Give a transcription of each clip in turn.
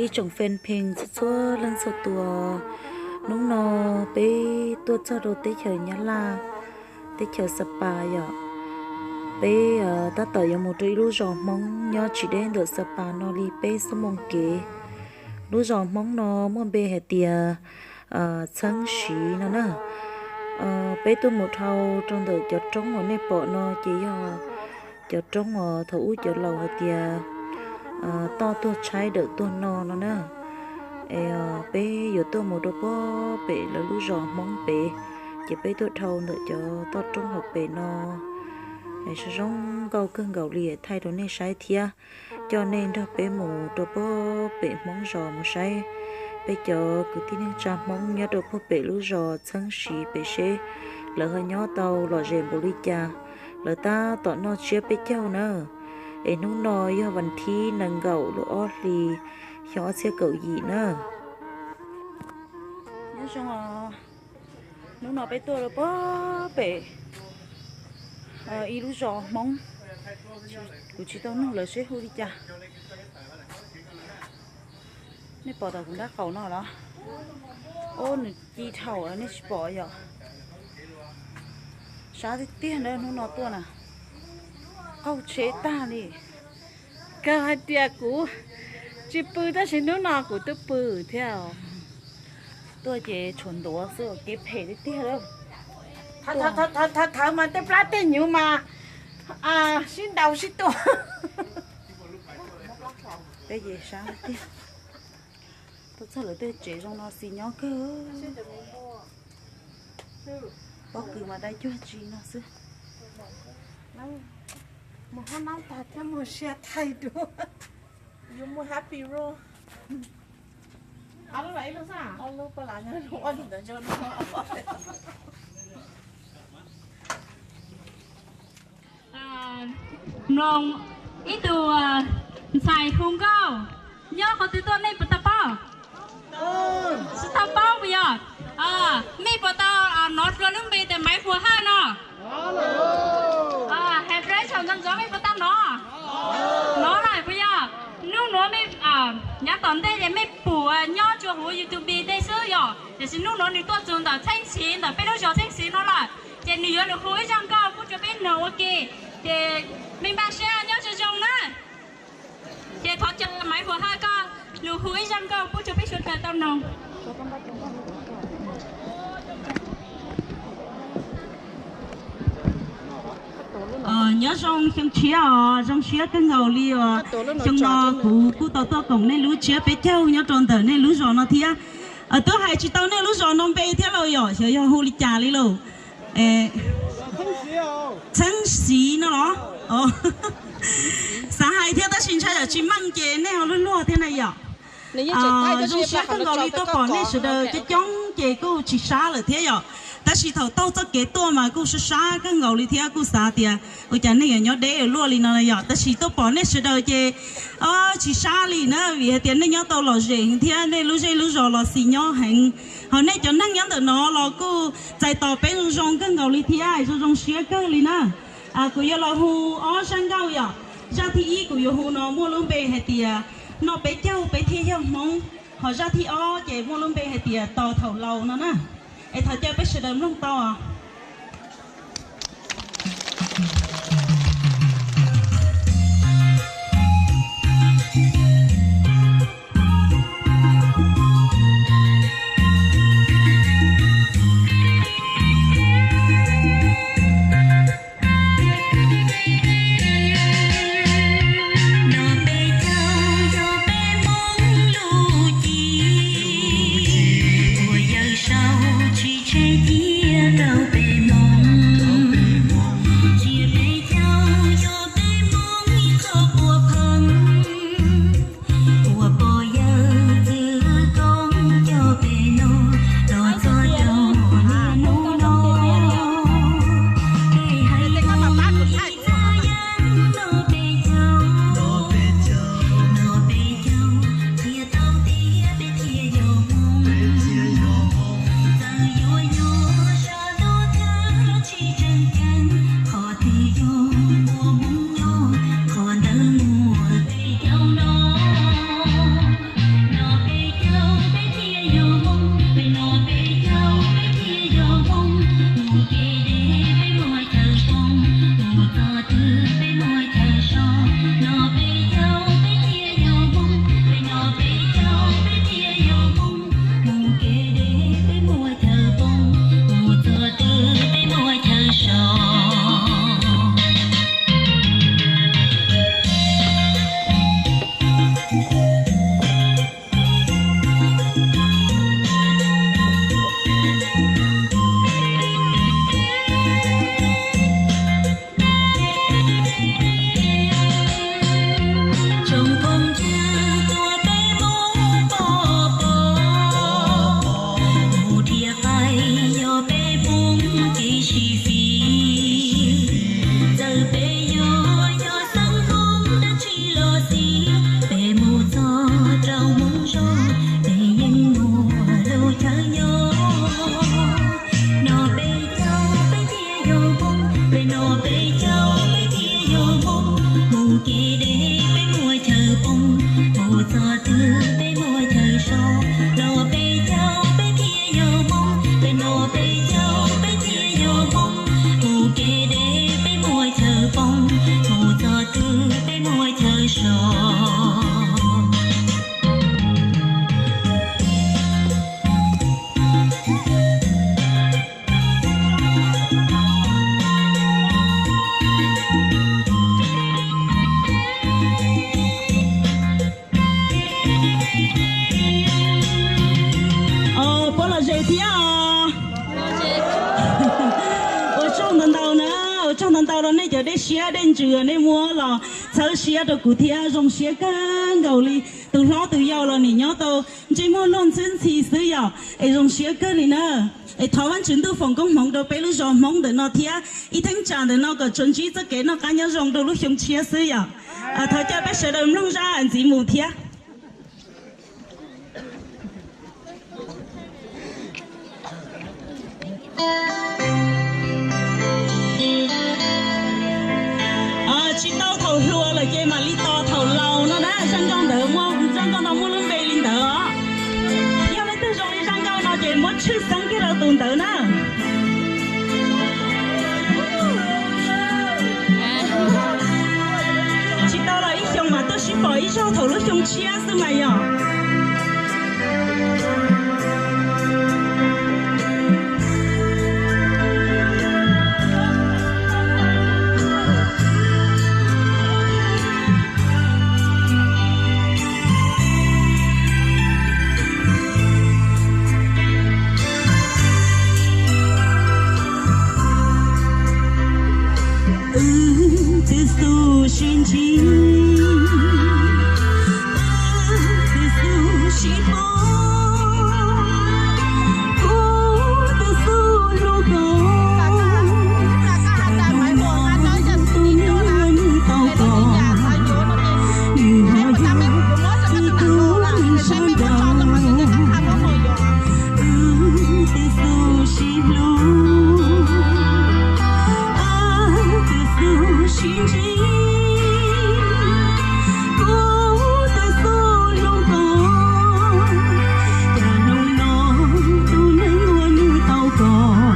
Ib tsoom fan pheej txhua txhua leej txhua tus, hnub no peb tuaj txog rau teb chaws Nyab Laj, teb chaws Sapa yom. Peb tab tom yuav mus rau ib lub zos Hmoob nyob tsis deb ntawm Sapa no li peb xuab moos kev. Lub zos Hmoob no muaj npe hais tias Txheeb Siv no na. Peb tuaj mus dhau rau ntawm cov roob uas nej pom no ces yog cov roob uas thaum ub cov laus hais tias toj tuag tshaib dawm tuag no no na. Es peb yuav tuaj mus rau puag pem lawv lub zos Hmoob pem, ces peb tuaj dhau ntawm cov toj roob hauv pem no. Es zoo zoo nkauj kawg nkaus li, thaij rau nej saib thiab, coj nej nrog peb mus rau puag pem Hmoob zos mus saib peb cov kwv tij neej tsa Hmoob nyob rau puag pem lub zos Txheeb Siv pem seb lawv ho nyob tau lom zem npaum li cas. Lawv tab tom noj tsiab peb caug na. Es hnub no yog vas thib nees nkaum lub ob hlis xyoo ob txhiab kaum yim na. Nyob zoo, hnub no peb tuaj rau puag pem ib lub zos Hmoob, kuv tsis tau nug lawv seb hu li cas. Nej pom tom kuv nraub qaum no los? Ub, nws ci dhau nej tsis pom yom? Sab tiag tiag na, hnub no tuaj na, qaug tsheb tag li. Kawg hais tias kuv tsis pw tab sis hnub no kuv twb pw thiab. Tuaj ces tshuav ntuav xwb, kev phem tiag tiag. Thawv mas tej plab tej nyuv mas sib ntaus sib tua. Peb ces sab tiag. Tuaj txog lawv tej tsev zoo no xis nyob kawg. Pob kws mas dai cuag tsi no xwb. Mus hoob nab tag thiab mus sia thaij dua. Yuav muaj happy ro. Ob lub, ob lub pab las nyob ua li ntawd ntshe no. Mloog ib tug ntxhais hu nkauj nyob qhov twg tuaj nej puas tau paub? Tsis tau paub puas yog? Mej puas tau hnov dua lub npe tias Maiv Huas Hawj no? Hais fresh ntxov ntxov mej puas tau hnov? Hnov lawm puas yog? Hnub nuav mej, nyob tom ntej ces mej pum nyob rua huv YouTube tej xwb yom, tiam sis hnub nuav nws tuaj txug ntawm Txheeb Siv, ntawm peb lub zos Txheeb Siv no lawm, ces nws yuav lug hu ib zaj nkauj pub rua peb noog ua ke, ces mej npaj siab nyob zoo zoo na. Ces thov caw Maiv Huas Hawj koj lug hu ib zaj nkauj pub rua peb sawv daws tau noog. Nyob zoo xyoo tshiab os, zoo siab kawg nkaus li os. Xyoo no kuv kuj tau tuaj koom nej lub tsiab peb caug nyob rau ntawm nej lub zos no thiab. Twb hais tsis tau nej lub zos no npe thiab lauj yom, xyov yog hu li cas li lauj. Txheeb Siv no los? Xav hais thiab tab sis ntshai yam tsis meej ces nej ho luag luag thiab na yom. Zoo siab kawg nkaus li tuaj pom nej sawv daws coob coob ces kuj tsis sab lawm thiab yom. Tab sis thaum taug txoj kev tuaj mas kuj sab sab kawg nkaus li thiab kuj xav tias ua cas nej yuav nyob deb luaj li no yom. Tab sis tuaj pom nej sawv daws ces tsis sab li na, vim hais tias nej nyob tau lom zem heev thiab nej lub zej lub zos los xis nyob heev. Ho nej cov neeg nyob ntawm no los kuj txais tos peb zoo zoo kawg nkaus li thiab, zoo zoo siab kawg li na. Kuv yuav los hu ob zaj nkauj yom. Zaj thib ib kuv yuav hu no muaj lub npe hais tias Noj Peb Caug Peb Thiaj Yog Hmoob, ho zaj thib ob ces muaj lub npe hais tias Tos Thaum Laus no na. Es thov caw peb sawv daws mloog tau. Noj peb caug yog peb Hmoob lub cim, ua yawg saud tsis tseg cia rau Puab los ze thiab os. Ua tsaug ntau ntau na, ua tsaug ntau ntau rau nej cov dej siab dej ntsws nej muab los txhawb siab rau kuv thiab, zoo siab kawg nkaus li. Tus hlob tus yau los nim nyob tau ntsej muag luag ntxhwb ntxhi xwb yom, es zoo siab kawg li na. Es thov Vaajtswv ntuj foom koob hmoov rau peb lub zos Hmoob ntawm no thiab ib theeb tsam ntawm no kom tsuas ntsib txoj kev noj qab nyob zoo rau lub xyoo tshiab xwb yom. Thov caw peb sawv daws mloog zaj ntxiv mus thiab. Tsis tau thaum hluas lawm ces mam li tos thaum laus no na. Zaj nkauj ntawd muaj, zaj nkauj no muaj lub npe li ntawd os. Yog leej twg zoo li zaj nkauj no ces muab tshwj xeeb kiag rau tus ntawd na. Tsis tau los ib xyoos mas tuaj sib pom ib zaug thaum lub xyoo tshiab xwb mas yog. Wb twb xub sib ntsib, wb twb xub sib pom, kuv twb xub hlub koj, hnub no tus neeg uas nws tau koj, nws ho yog ib tug neeg sab nraud. Wb twb xub sib hlub, wb twb xub sib ntsib, kuv twb xub hlub koj, cas hnub no tus neeg uas nws tau koj,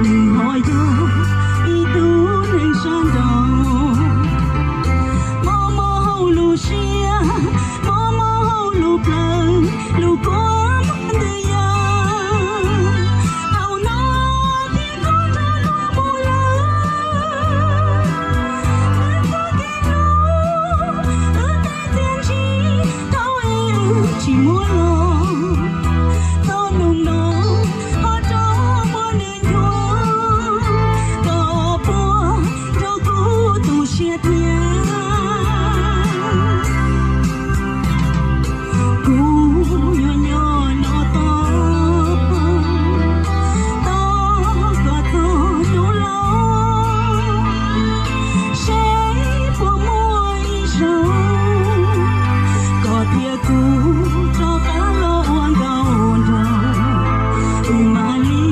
nws ho yog ib tug neeg sab nraud. Mob mob hauv lub siab, mob mob hauv lub plawv, lub kua muag ntws yau, thaum no thiaj kho nrog luag mus lawm. Wb txoj kev hlub, wb tej txiaj ntsig, thaum ub wb tsis muab los, txog hnub no ho rov muab nws nchuav, koj puas nrog kuv tu siab thiab? Kuv yuav nyob no tos, tos koj txog hnub laus, seb puas muaj ib zaug koj thiab kuv rov qab los ua nkauj nraug, wb mam li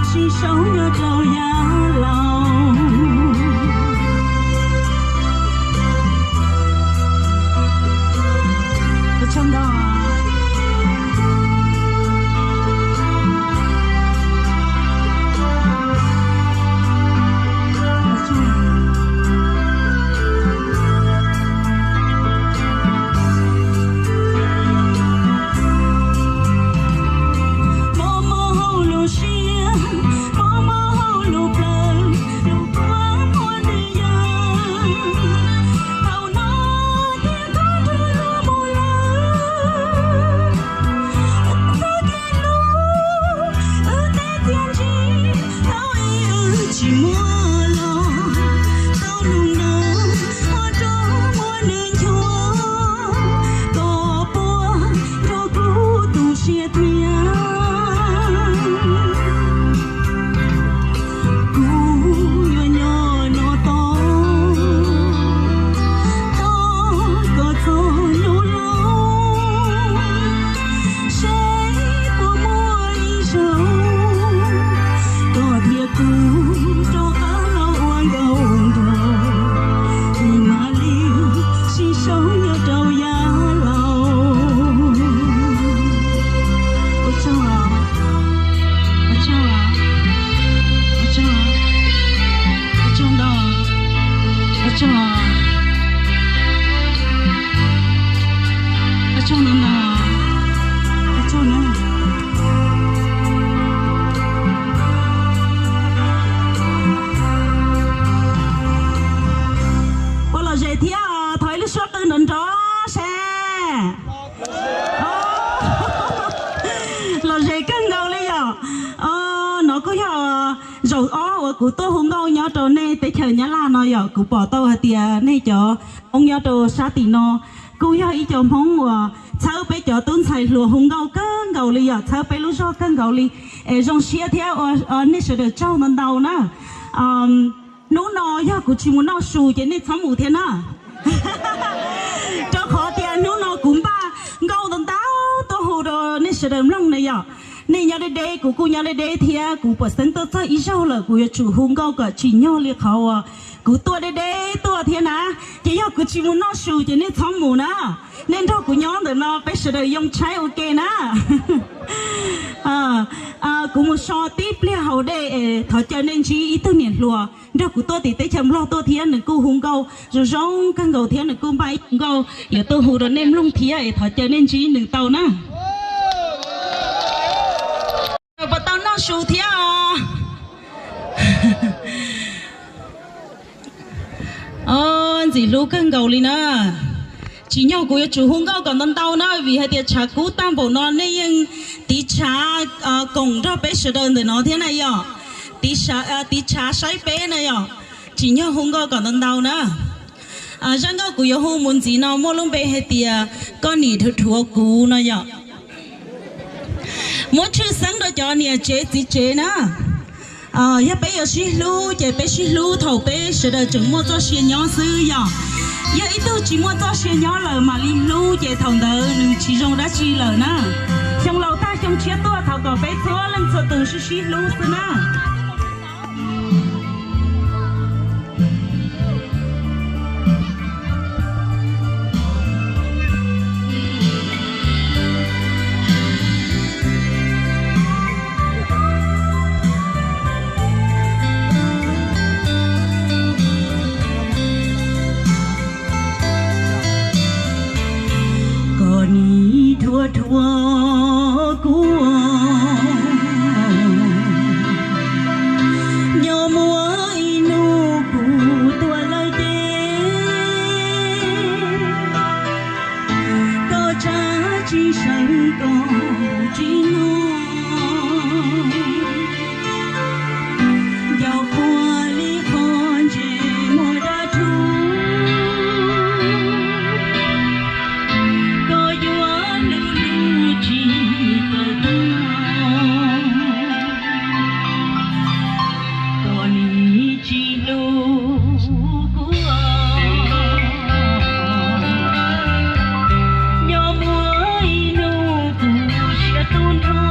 sib sau nyob rau yav laus. Mob mob hauv lub siab, mob mob hauv lub plawv, lub kua muag ntws yau, thaum no thiaj kho nrog luag mus lawm. Kuv tuaj hu nkauj nyob rau nej teb chaws Nyab Laj no yom, kuv pom tau hais tias nej cov Hmoob nyob rau sab tim no kuj yog ib co Hmoob uas txhawb peb cov tub ntxhais hluas hu nkauj kawg nkaus li yom, txhawb peb lub zog kawg nkaus li. Es zoo siab thiab ua nej sawv daws tsaug ntau ntau na. Hnub no yog kuv tsis mus noj su ces nej txhob mus thiab na. Rau qhov tias hnub no kuv npaj nkauj ntau ntau tuaj hu rau nej sawv daws mloog na yom. Nej nyob deb deb, kuv kuj nyob deb deb thiab, kuv pom xeeb tuaj txog ib zaug lawm, kuv yuav tsum hu nkauj kom tsim nyog li qhov uas kuv tuaj deb deb tuaj thiab na. Ces yog kuv tsis mus noj su ces nej txhob mus na. Nej nrog kuv nyob ntawm no peb sawv daws yoo tshaib ua ke na. Kuv mus so tib pliag haus dej es thov caw nej ntsib ib tug niam hluas nrog kuv tuaj tim teb chaws Nplog tuaj thiab, nws kuj hu nkauj zoo zoo kawg nkaus thiab, nws kuj npaj ib nkauj yuav tuaj hu rau nej mloog thiab es thov caw nej ntsib nws tau na. Puas tau noj su thiab os? Ntxim hlub kawg nkaus li na. Tsim nyog kuv yuav tsum hu nkauj kom ntau ntau na, vim hais tias tshav kub tag npaum no nej yeej tiv tshav koom nrog peb sawv daws ntawm no thiab na yom. Tiv tshav saib peb na yom. Tsim nyog hu nkauj kom ntau ntau na. Zaj nkauj kuv yuav hu mus ntxiv no muaj lub npe hais tias koj nim dhuav dhuav kuv no yom. Muab tshwj xeeb rau cov niam tsev txiv tsev na. Yog peb yuav sib hlub ces peb sib hlub thaum peb sawv daws tseem muaj txoj sia nyob xwb yom. Yog ib tug tsis muaj txoj sia nyob lawm mam li hlub ces thaum ntawd nws tsis zoo dab tsi lawm na. Xyoo laus tag xyoo tshiab tuaj, thov kom peb txhua leej txhua tus sib sib hlub xwb na. Koj nim dhuav dhuav kuv, nyob muaj ib hnub kuv tuag lawm ces koj tsam tsis seev koj tsis nug. Nco qhua li qhov ntses muaj dab rhuv, koj yuav hlub hlub tsis tawm tuag, koj nim tsis hlub kuv. Nyob muaj ib hnub kuv siab tu nrho,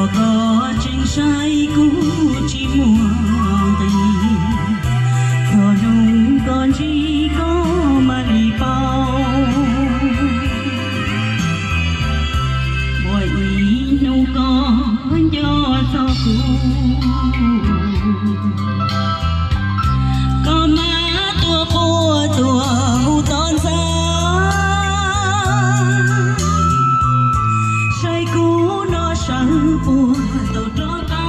Koj tseem saib kuv tsis muaj nqis, txog hnub koj ntsib koj mam li paub. Muaj ib hnub koj nco txog kuv, koj mam tuaj quaj tuaj hu toj ntxas, saib kuv noj sawv puag tau rov qab.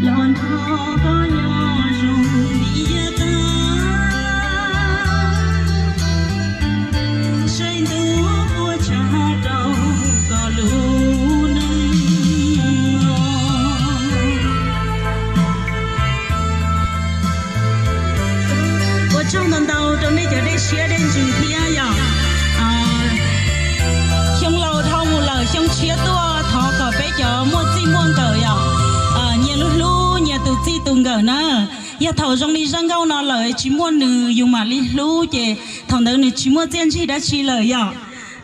Los nrog koj nyob zoo li yav tag, saib ntuj puas tsa rau koj lub neej. Ua tsaug ntau ntau rau nej cov dej siab dej ntsws thiab yom. Xyoo laus dhau mus lawm, xyoo tshiab tuaj, thov kom peb cov muaj txij muaj nkawm yom, nyias lub hlub nyias tus txij tus nkawm na. Yog thaum zoo li zaj nkauj no lawm tsis muaj nws yus mam li hlub ces thaum ntawd nws tsis muaj txiaj ntsig dab tsi lawm yom.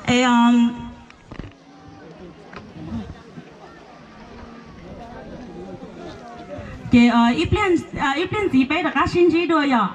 Es ces ib pliag ntxiv peb rov qab sib ntsib dua yom.